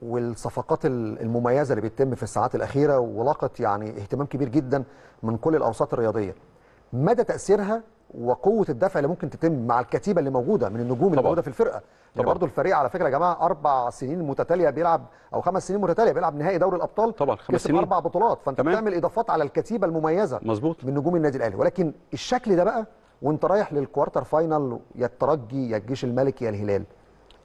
والصفقات المميزة اللي بتتم في الساعات الاخيرة ولاقت يعني اهتمام كبير جدا من كل الاوساط الرياضية، مدى تاثيرها وقوه الدفع اللي ممكن تتم مع الكتيبة اللي موجودة من النجوم اللي موجودة في الفرقة؟ يعني برضه الفريق على فكرة يا جماعة 4 سنين متتالية بيلعب، او 5 سنين متتالية بيلعب نهائي دوري الابطال، طبعا 5 سنين 4 بطولات، فانت بتعمل اضافات على الكتيبة المميزة مظبوط من نجوم النادي الاهلي. ولكن الشكل ده بقى وانت رايح لل quarter final، يا الترجي يا الجيش الملكي يا الهلال،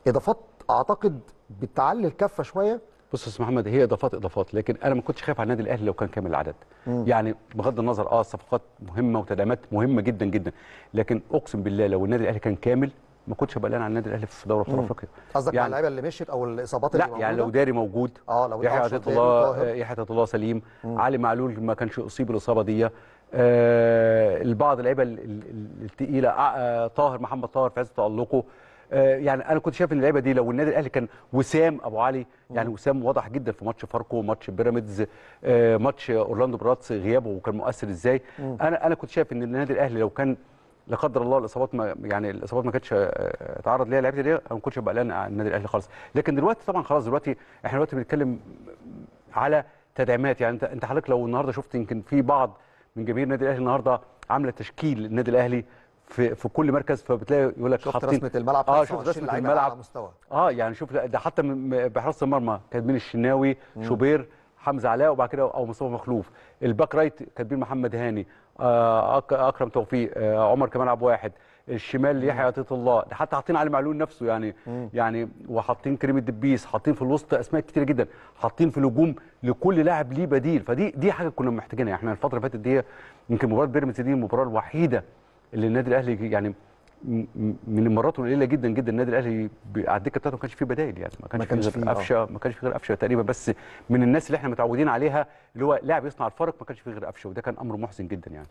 اضافات اعتقد بتعلي الكفة شوية. بص يا استاذ محمد، هي اضافات، لكن انا ما كنتش خايف على النادي الاهلي لو كان كامل العدد. يعني بغض النظر الصفقات مهمة وتدعيمات مهمة جدا جدا، لكن اقسم بالله لو النادي الاهلي كان كامل ما كنتش هبقى قلقان على النادي الاهلي في دوري ابطال افريقيا. قصدك يعني على اللعيبة اللي مشيت او الاصابات اللي لا، يعني لو داري موجود، لو يحيى عطية الله، يحيى عطية الله سليم، علي معلول ما كانش اصيب الاصابة دي، البعض اللعيبة الثقيلة، طاهر محمد طاهر في عز تالقه. يعني انا كنت شايف ان اللعيبة دي لو النادي الاهلي كان وسام ابو علي، يعني وسام واضح جدا في ماتش فاركو، ماتش بيراميدز، ماتش اورلاندو براتس، غيابه وكان مؤثر ازاي. انا كنت شايف ان النادي الاهلي لو كان لا قدر الله الاصابات ما يعني الاصابات ما كانتش اتعرض ليها لعيبة دي، انا ما كنتش هبقى قلقان على النادي الاهلي خالص. لكن دلوقتي طبعا خلاص، دلوقتي احنا دلوقتي بنتكلم على تدعيمات. يعني انت حضرتك لو النهارده شفت يمكن في بعض من جماهير النادي الاهلي النهارده عامله تشكيل النادي الاهلي في كل مركز، فبتلاقي يقول لك شفت رسمه الملعب، شفت رسمه الملعب مستوى. يعني شوف ده حتى بحراسه المرمى كاتبين الشناوي، شوبير، حمزة علاء، وبعد كده او مصطفى مخلوف. ال back right كاتبين محمد هاني، اكرم توفيق، عمر كمال عبد الواحد. الشمال يحيى عطية الله، ده حتى حاطين علي معلول نفسه يعني يعني وحاطين كريم الدبيس، حاطين في الوسط اسماء كتير جدا، حاطين في الهجوم لكل لاعب ليه بديل. فدي حاجة كنا محتاجينها. احنا الفترة اللي فاتت دي يمكن مباراة بيراميدز دي المباراة الوحيدة اللي النادي الاهلي يعني من المرات القليلة جدا جدا النادي الاهلي على الدكة بتاعته ما كانش فيه بدائل، يعني ما كانش فيه غير قفشه، ما كانش فيه غير قفشه تقريبا، بس من الناس اللي احنا متعودين عليها اللي هو لاعب يصنع الفرق ما كانش فيه غير قفشه، وده كان امر محزن جدا يعني.